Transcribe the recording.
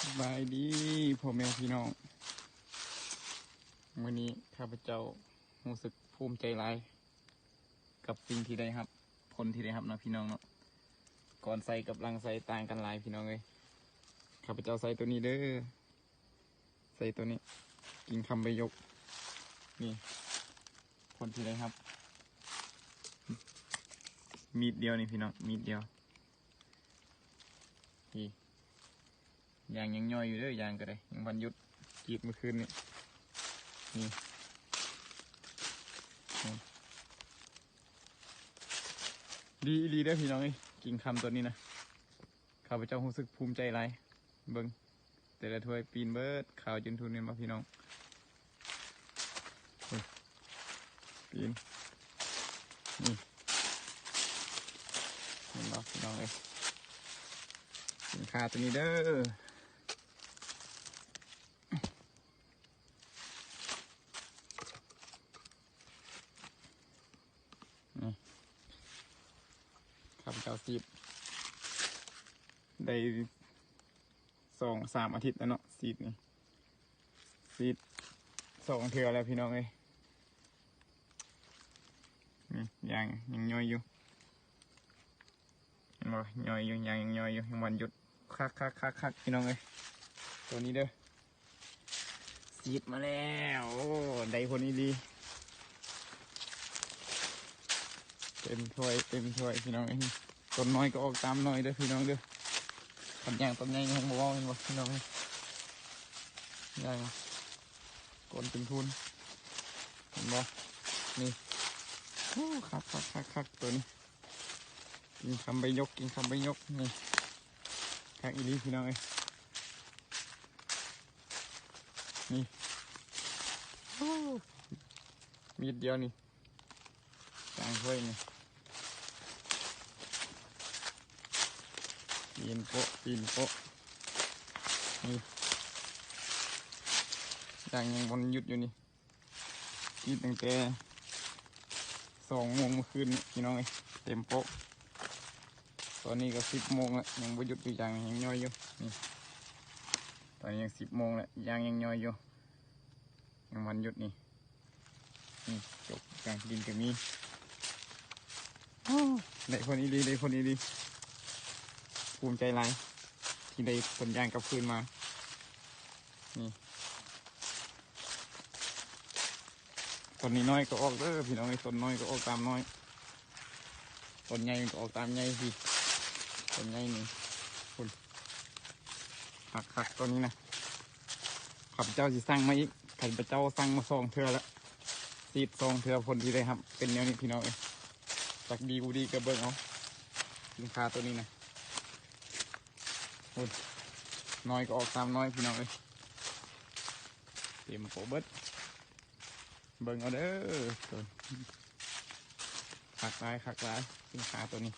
ສະບາຍດີພໍ່ແມ່ພີ່ນ້ອງ, ມື້ນີ້ຂ້າພະເຈົ້າຮູ້ສຶກພູມໃຈຫຼາຍກັບສິ່ງທີ່ໄດ້ຮັບ, ຜົນທີ່ໄດ້ຮັບເນາະພີ່ນ້ອງເນາະ. ກ່ອນໃສ່ກັບຫຼັງໃສ່ຕ່າງກັນຫຼາຍພີ່ນ້ອງເອີຍ. ຂ້າພະເຈົ້າໃສ່ໂຕນີ້ເດີ, ໃສ່ໂຕນີ້ ກິ່ງຄຳໃບຍົກ. ນີ້ຜົນທີ່ໄດ້ຮັບ, ມີດດຽວນີ້ພີ່ນ້ອງ, ມີດດຽວ. ນີ້ ຢາງຍັງຍ່ອຍຢູ່ເດີ, ຢາງກໍໄດ້ ຍັງບໍ່ທັນຢຸດ, ກຣີດມື້ຄືນນີ້. ນີ້ ນີ້ ດີອີ່ຫຼີເດີພີ່ນ້ອງເອີຍ, ກິ່ງຄຳຕົວນີ້ນະ. ຂ້າພະເຈົ້າຮູ້ສຶກພູມໃຈຫຼາຍ. ເບິ່ງ ແຕ່ລະຖ້ວຍປີ້ນເບິດ, ຂາວຈົນທຸ່ນແມ່ນບໍ່ພີ່ນ້ອງ? ນີ້ ປີ້ນ ນີ້ ເຫັນບໍ່ພີ່ນ້ອງເອີຍ? ສິນຄ້າຕົວນີ້ເດີ. ນີ້ ຂ້າພະເຈົ້າສີດໄດ້ສອງສາມອາທິດແລ້ວເນາະ, ສີດນີ້ ສີດສອງເທື່ອແລ້ວພີ່ນ້ອງເອີຍ. ນີ້ ຢາງຍັງຍ່ອຍຢູ່. ເຫັນບໍ່? ຍ່ອຍຢູ່, ຍັງ ຍັງຍ່ອຍຢູ່, ຍັງບໍ່ທັນຢຸດ. ຄັກໆໆໆ ພີ່ນ້ອງເອີຍ, ຕົວນີ້ເດີ. ສີດມາແລ້ວ. ໂອ້ ໄດ້ຜົນອີ່ຫຼີ, ເຕັມຖ້ວຍເຕັມຖ້ວຍພີ່ນ້ອງເອີຍ. ຕົ້ນນ້ອຍກໍອອກຕາມນ້ອຍເດີພີ່ນ້ອງເດີ. ຄັນຢ່າງຕົ້ນໃຫຍ່ນີ້ບໍ່ເວົ້າແມ່ນບໍ່ພີ່ນ້ອງເອີຍ? ຢ່າງ ກອນເປັນພຸ່ນ ເຫັນບໍ່? ນີ້ ໂອ້ ຄັກໆໆໆ ຕົວນີ້. ກິ່ງຄຳໃບຍົກ, ກິ່ງຄຳໃບຍົກ. ນີ້ ຄັກອີ່ຫຼີພີ່ນ້ອງເອີຍ. ນີ້ ໂອ້ ມີດດຽວນີ້ ກາງຫ້ວຍນີ້. ປີນໂປະ ປີນໂປະ. ນີ້ ຍັງ ຍັງບໍ່ຢຸດຢູ່ນີ້. ກຣີດຕັ້ງແຕ່ສອງໂມງມື້ຄືນນີ້ພີ່ນ້ອງເອີຍ, ເຕັມໂປະ. ຕອນນີ້ກໍສິບໂມງແລ້ວ, ຍັງບໍ່ຢຸດຢູ່, ຢາງຍັງຍ່ອຍຢູ່. ນີ້ ຕອນນີ້ຍັງສິບໂມງແລ້ວ, ຢາງຍັງຍ່ອຍຢູ່, ຍັງບໍ່ທັນຢຸດນີ້. ນີ້ ຈົກກາງດິນກໍມີ. ໂອ້ ໄດ້ຜົນອີ່ຫຼີ, ໄດ້ຜົນອີ່ຫຼີ. ພູມໃຈຫຼາຍທີ່ໄດ້ຂົນຢາງກັບຄືນມາ. ນີ້ ຕົ້ນນ້ອຍໆກໍອອກເດີພີ່ນ້ອງເອີຍ, ຕົ້ນນ້ອຍກໍອອກຕາມນ້ອຍ, ຕົ້ນໃຫຍ່ກໍອອກຕາມໃຫຍ່. ພີ່ ຕົ້ນໃຫຍ່ນີ້ ພຸ້ນ ຄັກໆ ຕົ້ນນີ້ນະ. ຂ້າພະເຈົ້າຊິສັ່ງມາອີກ, ຂ້າພະເຈົ້າສັ່ງມາສອງເທື່ອແລ້ວ, ສີດສອງເທື່ອ, ຜົນທີ່ໄດ້ຮັບເປັນແນວນີ້ພີ່ນ້ອງເອີຍ. ຈັກດີບໍ່ດີກໍເບິ່ງເອົາ, ສິນຄ້າຕົວນີ້ນະ. ໂອ້ຍ ນ້ອຍກໍອອກຕາມນ້ອຍພີ່ນ້ອງເອີຍ, ເຕັມໂປະເບິດ. ເບິ່ງເອົາເດີ, ຄັກຫຼາຍ ຄັກຫຼາຍ ສິນຄ້າຕົວນີ້.